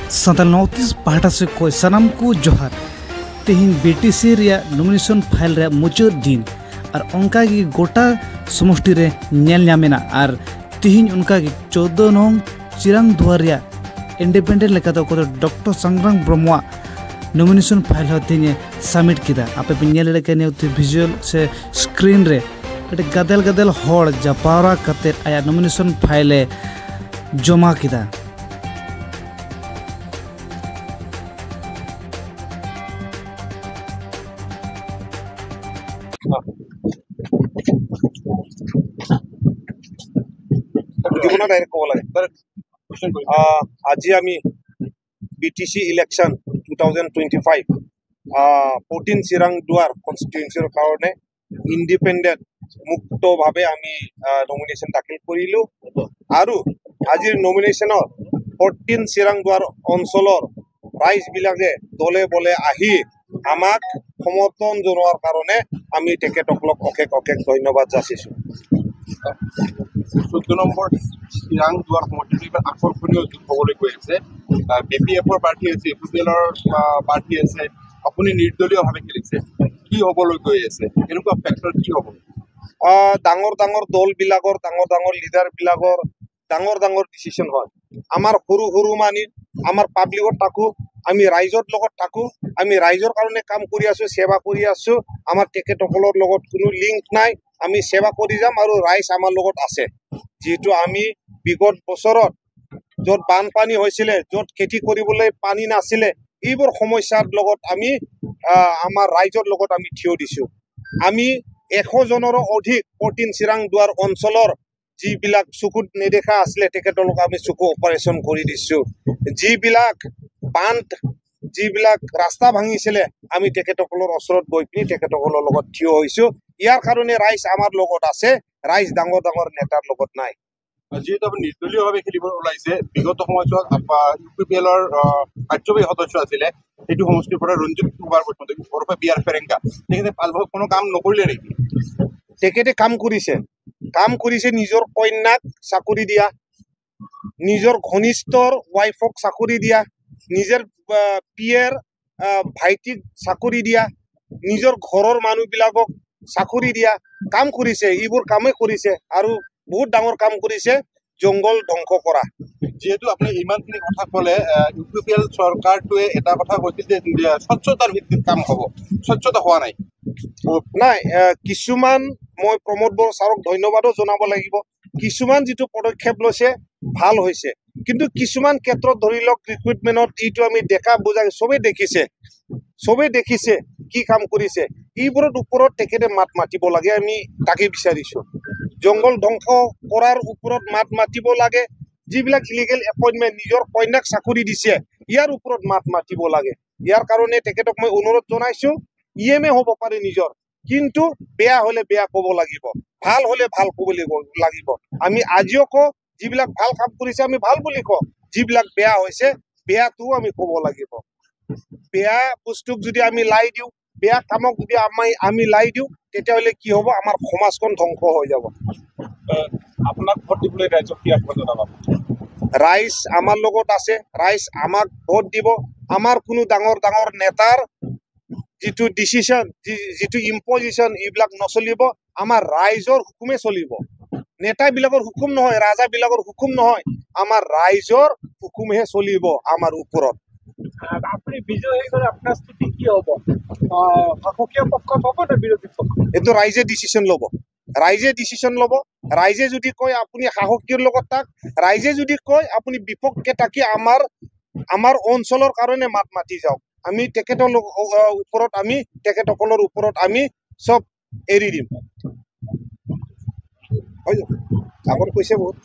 Santal North East पाहटा से को सानाम को जोहार तेहिन बीटीसी रिया नॉमिनेशन फाइल रे मुचाद दिन और उनका गी गोटा समष्टि रे नेल न्यामेना और तेहिन उनका गी 14 नং चिरांग दुआर रिया इंडिपेंडेंट लेका दो डॉक्टर संग्राम ब्रह्मवा नॉमिनेशन फाइल हो तेहिन सबमिट किदा आपे पे नेल लेका ने विजुअल से स्क्रीन रे गदेल गदेल होड़ जापारा कते आया नॉमिनेशन फाइल जमा किदा। আজি আমি BTC election 2025 14 Chirang Duar কনষ্টিটুৱেঞ্চিৰ কাৰণে ইণ্ডিপেণ্ডেণ্ট মুক্তভাৱে আমি নমিনেশ্যন দাখিল কৰিলোঁ আৰু আজিৰ নমিনেশ্যনত 14 চিৰাং দুৱাৰ অঞ্চলৰ ৰাইজবিলাকে দলে বলে আহি আমাক সমৰ্থন জনোৱাৰ কাৰণে আমি তেখেতসকলক অশেষ অশেষ ধন্যবাদ যাচিছোঁ। 14 নম্বৰ চিৰাং দুৱাৰ সমষ্টিটো আকৰ্ষণীয় যুঁজ হ'বলৈ গৈ আছে। বি পি এফৰ প্ৰাৰ্থী আছে, ইউ পি এলৰ প্ৰাৰ্থী আছে, আপুনি নিৰ্দলীয়ভাৱে খেলিছে, কি হ'বলৈ গৈ আছে, এনেকুৱা ফেক্টৰ কি হ'ব? ডাঙৰ ডাঙৰ দলবিলাকৰ ডাঙৰ ডাঙৰ লিডাৰবিলাকৰ ডাঙৰ ডাঙৰ ডিচিশ্যন হয়। আমাৰ সৰু সৰু মানি আমাৰ পাব্লিকত থাকোঁ, আমি ৰাইজৰ লগত থাকোঁ, আমি ৰাইজৰ কাৰণে কাম কৰি আছোঁ, সেৱা কৰি আছোঁ। আমাৰ তেখেতসকলৰ লগত কোনো লিংক নাই, আমি সেৱা কৰি যাম আৰু ৰাইজ আমাৰ লগত আছে। যিহেতু আমি বিগত বছৰত য'ত বানপানী হৈছিলে, য'ত খেতি কৰিবলৈ পানী নাছিলে, এইবোৰ সমস্যাৰ লগত আমি আমাৰ ৰাইজৰ লগত আমি থিয় দিছোঁ। আমি 100 জনৰো অধিক 14 চিৰাং দুৱাৰ অঞ্চলৰ যিবিলাক চকুত নেদেখা আছিলে তেখেতলোকক আমি চকু অপাৰেশ্যন কৰি দিছোঁ। যিবিলাক বান্ধ, যিবিলাক ৰাস্তা ভাঙিছিলে আমি তেখেতসকলৰ ওচৰত গৈ পিনি তেখেতসকলৰ লগত থিয় হৈছোঁ। ইয়াৰ কাৰণে ৰাইজ আমাৰ লগত আছে, ৰাইজ ডাঙৰ ডাঙৰ নেতাৰ লগত নাই। যিহেতু আপুনি নিৰ্দলীয়ভাৱে খেলিব ওলাইছে, বিগত সময়ছোৱাত ইউ পি পি এলৰ কাৰ্যবাহী সদস্য আছিলে সেইটো সমষ্টিৰ পৰা ৰঞ্জিত কুমাৰ বসুমতাৰী ওৰফে বি আৰ ফেৰেংগা, তেখেতে ভালভাৱে কোনো কাম নকৰিলে নেকি? তেখেতে কাম কৰিছে, কাম কৰিছে নিজৰ কন্যাক চাকৰি দিয়া, নিজৰ ঘনিষ্ঠৰ ৱাইফক চাকৰি দিয়া, নিজৰ পিয়েৰ ভাইটিক চাকৰি দিয়া, নিজৰ ঘৰৰ মানুহবিলাকক চাকৰি দিয়া কাম কৰিছে। এইবোৰ কামেই কৰিছে আৰু বহুত ডাঙৰ কাম কৰিছে, জংঘল ধ্বংস কৰা। যিহেতু আপুনি ইমানখিনি কথা ক'লে, ইউ পি পি এল চৰকাৰটোৱে এটা কথা কৈছিল যে স্বচ্ছতাৰ ভিত্তিত কাম হ'ব, স্বচ্ছতা হোৱা নাই। নাই, কিছুমান মই প্ৰমোদ বড়ো ছাৰক ধন্যবাদো জনাব লাগিব, কিছুমান যিটো পদক্ষেপ লৈছে ভাল হৈছে, কিন্তু কিছুমান ক্ষেত্ৰত ধৰি লওক ৰিক্ৰুইটমেণ্টত এইটো আমি দেখা বুজা চবেই দেখিছে, চবেই দেখিছে কি কাম কৰিছে। এইবোৰৰ ওপৰত তেখেতে মাত মাতিব লাগে, আমি তাকে বিচাৰিছোঁ। জংঘল ধ্বংস কৰাৰ ওপৰত মাত মাতিব লাগে, যিবিলাক ইলিগেল এপইণ্টমেণ্ট নিজৰ কন্যাক চাকৰি দিছে ইয়াৰ ওপৰত মাত মাতিব লাগে। ইয়াৰ কাৰণে তেখেতক মই অনুৰোধ জনাইছোঁ, ই এম এ হ'ব পাৰে নিজৰ, কিন্তু বেয়া হ'লে বেয়া ক'ব লাগিব, ভাল হ'লে ভাল ক'ব লাগিব। আমি আজিও কওঁ, যিবিলাক ভাল কাম কৰিছে আমি ভাল বুলি কওঁ, যিবিলাক বেয়া হৈছে বেয়াটোও আমি ক'ব লাগিব। বেয়া বস্তুক যদি আমি লাই দিওঁ, বেয়া কামক যদি আমি লাই দিওঁ, তেতিয়াহ'লে কি হ'ব, আমাৰ সমাজখন ধ্বংস হৈ যাব। আপোনাক ভোট দিবলৈ ৰাইজক কি আহ্বান জনাব? ৰাইজ আমাৰ লগত আছে, ৰাইজ আমাক ভোট দিব। আমাৰ কোনো ডাঙৰ ডাঙৰ নেতাৰ যিটো ডিচিশ্যন, যিটো ইম্পজিশ্যন, এইবিলাক নচলিব। আমাৰ ৰাইজৰ হুকুমে চলিব, নেতাবিলাকৰ হুকুম নহয়, ৰাজাবিলাকৰ হুকুম নহয়, আমাৰ ৰাইজৰ হুকুমহে চলিব আমাৰ ওপৰত। আপুনি বিজয়ী হৈ গ'লে আপোনাৰ স্থিতি কি হ'ব? শাসকীয় পক্ষত হ'ব নে বিৰোধী পক্ষ? এইটো ৰাইজে ডিচিশ্যন ল'ব, ৰাইজে ডিচিশ্যন ল'ব। ৰাইজে যদি কয় আপুনি শাসকীয়ৰ লগত থাক, ৰাইজে যদি কয় আপুনি বিপক্ষে থাকি আমাৰ অঞ্চলৰ কাৰণে মাত মাতি যাওক, আমি তেখেতৰ ওপৰত, আমি তেখেতসকলৰ ওপৰত আমি চব এৰি দিম। হৈ যাব, আগত কৈছে বহুত।